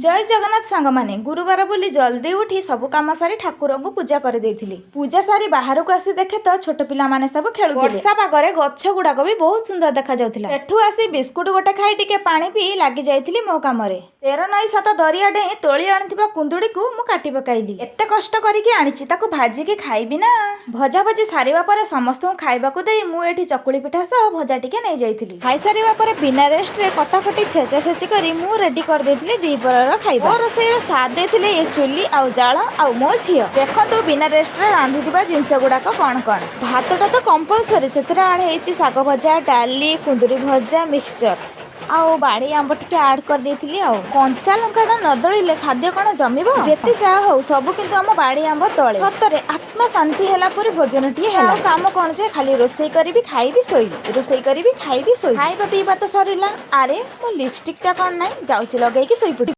ଜୟ ଜଗନ୍ନାଥ ସାଙ୍ଗମାନେ। ଗୁରୁବାର ବୋଲି ଜଲ୍ଦି ଉଠି ସବୁ କାମ ସାରି ଠାକୁରଙ୍କୁ ପୂଜା କରିଦେଇଥିଲି। ପୂଜା ସାରି ବାହାରକୁ ଆସି ଦେଖେ ତ ଛୋଟ ପିଲାମାନେ ସବୁ ଖେଳୁଥିଲେ। ବର୍ଷା ପାଗରେ ଗଛ ଗୁଡାକ ବି ବହୁତ ସୁନ୍ଦର ଦେଖାଯାଉଥିଲା। ସେଠୁ ଆସି ବିସ୍କୁଟ ଗୋଟେ ଖାଇ, ଟିକେ ପାଣି ପିଇ ଲାଗି ଯାଇଥିଲି ମୋ କାମରେ। 13 ନଈ 7 ଦରିଆ ଡେଇଁ ତୋଳି ଆଣିଥିବା କୁନ୍ଦୁଡ଼ିକୁ ମୁଁ କାଟି ପକାଇଲି। ଏତେ କଷ୍ଟ କରିକି ଆଣିଛି, ତାକୁ ଭାଜିକି ଖାଇବି ନା। ଭଜା ଭଜି ସାରିବା ପରେ ସମସ୍ତଙ୍କୁ ଖାଇବାକୁ ଦେଇ ମୁଁ ଏଠି ଚକୁଳି ପିଠା ସହ ଭଜା ଟିକେ ନେଇଯାଇଥିଲି। ଖାଇସାରିବା ପରେ ବିନା ରେଷ୍ଟରେ କଟାକଟି, ଛେଚା ଛେଚି କରି ମୁଁ ରେଡି କରିଦେଇଥିଲି ଦ୍ୱିପହରର ଖାଇବା। ମୋ ରୋଷେଇରେ ସାଥ ଦେଇଥିଲେ ଏ ଚୁଲି ଆଉ ଜାଳ ଆଉ ମୋ ଝିଅ। ଦେଖନ୍ତୁ, ବିନା ରେଷ୍ଟରେ ରାନ୍ଧୁଥିବା ଜିନିଷ ଗୁଡାକ କଣ କଣ। ଭାତଟା ତ କମ୍ପଲସରି। ସେଥିରେ ଆଡ୍ ହେଇଛି ଶାଗ ଭଜା, ଡାଲି, କୁନ୍ଦୁରି ଭଜା, ମିକ୍ସଚର ଆଉ ବାଡ଼ି ଆମ୍ବ ଟିକେ ଆଡ୍ କରିଦେଇଥିଲି। ଆଉ କଞ୍ଚା ଲଙ୍କାଟା ନ ଦଳିଲେ ଖାଦ୍ୟ କଣ ଜମିବ? ଯେତେ ଯାହା ହଉ, ସବୁ କିନ୍ତୁ ଆମ ବାଡ଼ି ଆମ୍ବ ତଳେ। ସତରେ ଆତ୍ମା ଶାନ୍ତି ହେଲା ପରି ଭୋଜନଟିଏ ହେଲା। ଆଉ କାମ କଣ ଯେ ଖାଲି ରୋଷେଇ କରିବି, ଖାଇବି, ଶୋଇବି, ରୋଷେଇ କରିବି, ଖାଇବି, ଶୋଇବି। ଖାଇବା ପିଇବା ତ ସରିଲା। ଆରେ, ମୋ ଲିପଷ୍ଟିକଟା କଣ ନାହିଁ? ଯାଉଛି ଲଗେଇକି ଶୋଇପଡ଼ିବି।